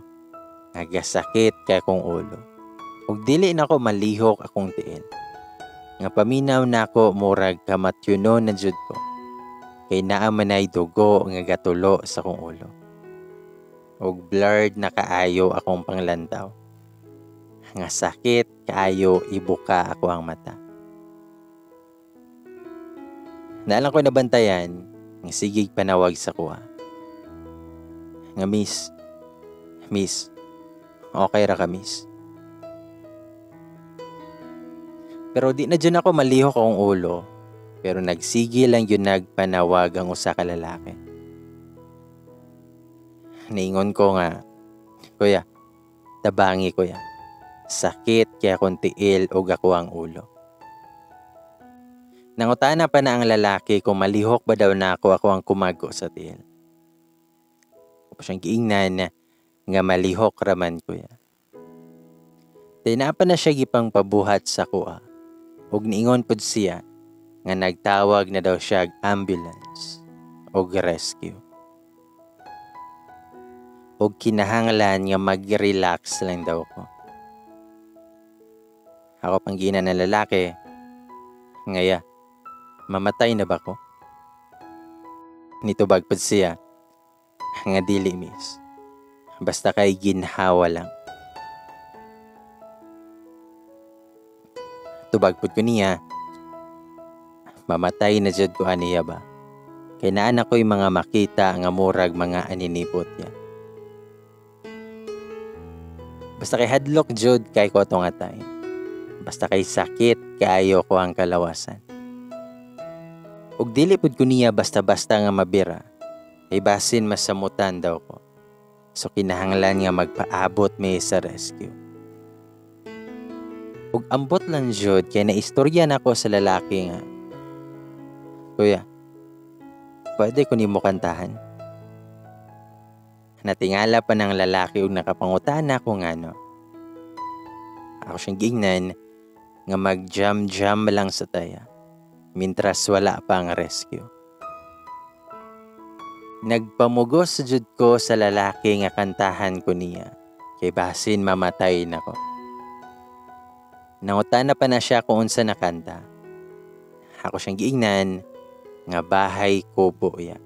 nagasakit kay akong ulo. Ug dili na ko malihok akong tiil. Nga paminaw nako murag kamatyuno na jud ko. Kay naa manay dugo nga gatulo sa akong ulo. Ug blurred na kaayo akong panglantaw. Nga sakit kaayo ibuka ako ang mata. Naalang ko nabantayan, nga sigig panawag sa kuha. Nga miss, miss, okay ra ka miss. Pero di na dyan ako malihok akong ulo, pero nagsige lang yun nagpanawag ang usa ka lalaki. Niingon ko nga, kuya, tabangi kuya. Sakit kaya akong tiil og ako ang ulo. Nangutana pa na ang lalaki kung malihok ba daw na ako, ako ang kumago sa tiil. Ako siyang giingnan nga malihok raman kuya. Tinapa na siya gipang pabuhat sa kuha. Ug niingon pud siya nga nagtawag na daw siya og ambulance og rescue. Og kinahanglan nga mag-relax lang daw ko. Ako pang gina ng lalaki, ngaya, mamatay na ba ko? Nitubag pud siya, nga dili miss. Basta kay ginhawa lang. Tubag pud ko niya, mamatay na jud ko aniya ba? Kay naan ako'y mga makita nga murag mga aninipot niya. Basta kay hadlok jud kay ko atong atay. Basta kay sakit kaayo ko ang kalawasan. Ug dili pud ko niya basta-basta nga mabira. Kay basin masamutan daw ko. So kinahanglan nga magpaabot mi sa rescue. Ug ambot lang jud kay naistorya nako sa lalaki nga, kuya, pwede ko nimo kantahan? Natingala pa ng lalaki ug nakapangutana ko ngano. Ako siyang giingnan nga mag-jam-jam lang sa taya, mintras wala pa ang rescue. Nagpamugos sa jud ko sa lalaki nga kantahan ko niya, kay basin mamatay nako. Nangutana pa na siya kung unsa nakanta. Ako siyang giingnan nga bahay kubo ya.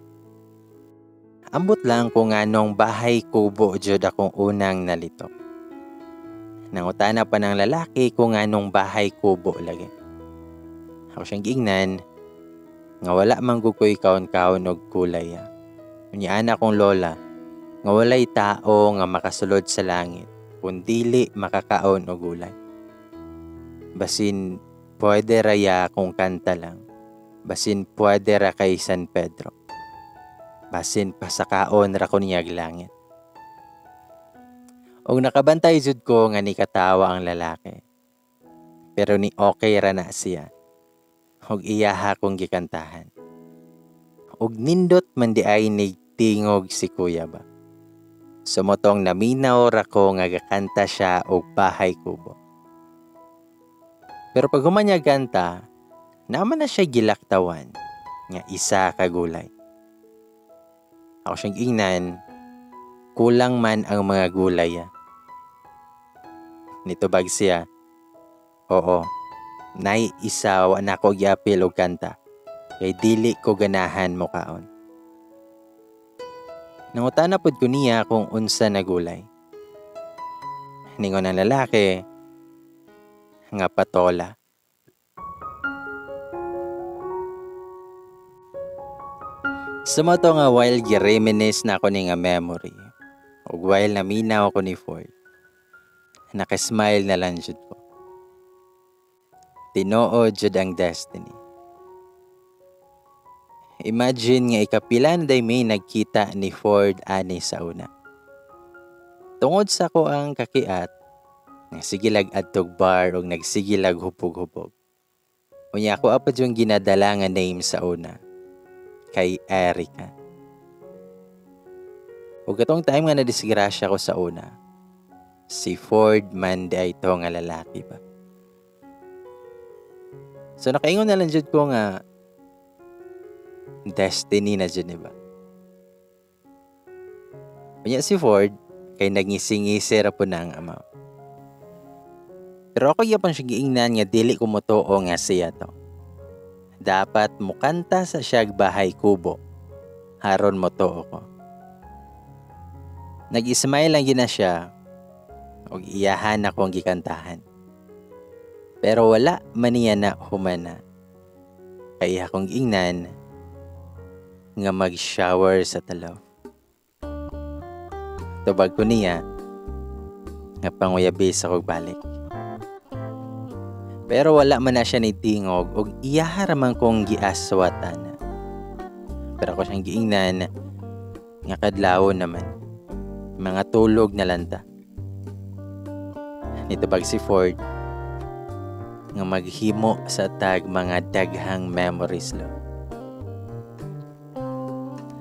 Ambot lang kung anong bahay kubo jud akong unang nalito. Nangutana pa ng lalaki kung anong bahay kubo lagi. Ako siyang giingnan nga wala man gud ko'y kaon-kaon og kulay. Unya ana akong lola nga walay tao nga makasulod sa langit kung dili makakaon og gulay. Basin pwede raya kung kanta lang. Basin pwede ra kay San Pedro. Basin pasakaon ra ko niyag langit. Og nakabantay jud ko nga ni katawa ang lalaki. Pero ni okay ra na siya. Og iyaha kong gikantahan. Og nindot man di ay nigtingog si kuya ba. Sumotong naminaw ra ko nga gakanta siya og bahay kubo. Pero pag human niya kanta, naman na siya gilaktawan nga isa ka gulay. Ako siyang ingnan, kulang man ang mga gulay. Nitubag siya, oo, nay isa wa na ko giapil og kanta, kay dili ko ganahan mo kaon. Nangutana pod ko niya kung unsa na gulay. Ningon ang lalaki nga patola. Sumato nga while gi-reminisce na ako ni nga memory, ug while naminaw ako ni Ford, nakasmile na lang jud ko. Tinuod jud ang destiny. Imagine nga ikapila na day may nagkita ni Ford ani sa una. Tungod sa ko ang kakiat, nagsigilag adtog bar ug nagsigilag hupog-hupog. Unya ako apod yung ginadala nga name sa una, kay Erica. Ug katong time nga nadisgrasya ko sa una, si Ford man di ay to nga lalaki ba. So nakaingon na lang jud ko nga destiny na jud, diba? Unya si Ford kay nagngisi-ngisi ra po na ang ama. Pero ako gyapon siya giingnan nga dili ko motuo nga siya to. Dapat mukanta sa siyag bahay kubo haron motuo ko. Nag-smile lang gina siya og iyahan akong gikantahan. Pero wala man niya na humana. Kay akong giingnan nga mag-shower sa talaw. Tubag ko niya nga panguyabi sa kog balik. Pero wala man na siya ni tingog og iyaha ra man kong giaswatan. Pero ako siyang giingnan nga kadlawon naman. Mga tulog na lanta. Nitubag si Ford nga maghimo sa tag mga daghang memories lo.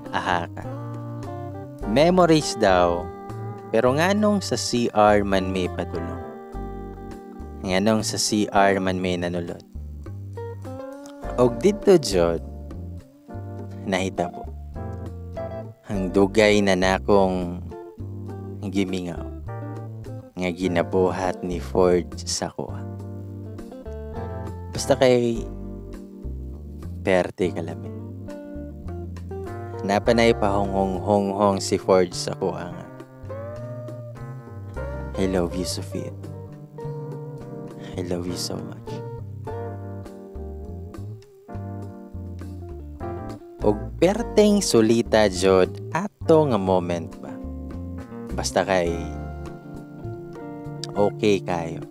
Aha ka. Memories daw, pero nganong sa CR man may padulong? Nganong sa CR man may nanulod? Og didto jud nahitabo. Ang dugay na nakong gimingaw nga ginabuhat ni Ford sa kuha. Basta kay perte kalami. Napanay pahonghong-honghong si Ford sa kuha nga. I love you, Sophia. I love you so much. Og perteng sulita jud ato nga moment ba. Basta kay okay kayo.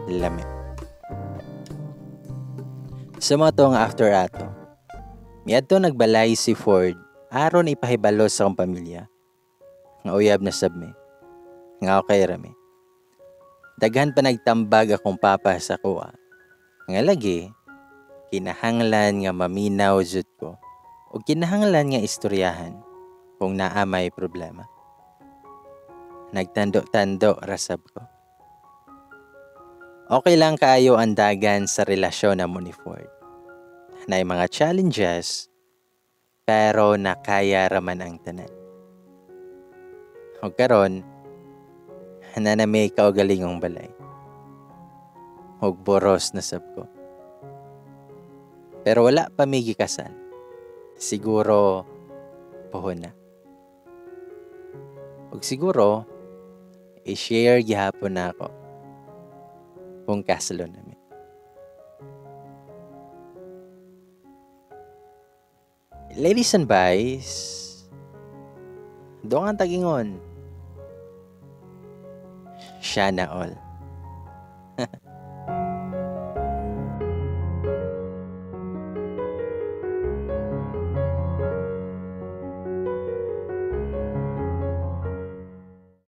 Lami. Sa mga to nga after ato, miadto nagbalay si Ford aron ipahibalo sa akong pamilya. Nga uyab na sab mi. Nga okay ra mi. Daghan pa nagtambag akong papa sa kuha. Nga lagi, kinahanglan nga maminaw jud ko o kinahanglan nga istoryahan kung naa may problema. Nagtando-tando rasab ko. Okay lang kaayo ang dagan sa relasyon namo ni Ford. Naay mga challenges, pero nakaya raman ang tanan. Og karon, nanamay kaugalingong balay. Og boros na sab ko. Pero wala pa mi gikasal. Siguro Puhon na. Ug siguro i-share gihapon nako kung kasalon nami. Ladies and boys, doon ang tagingon. Siya na all.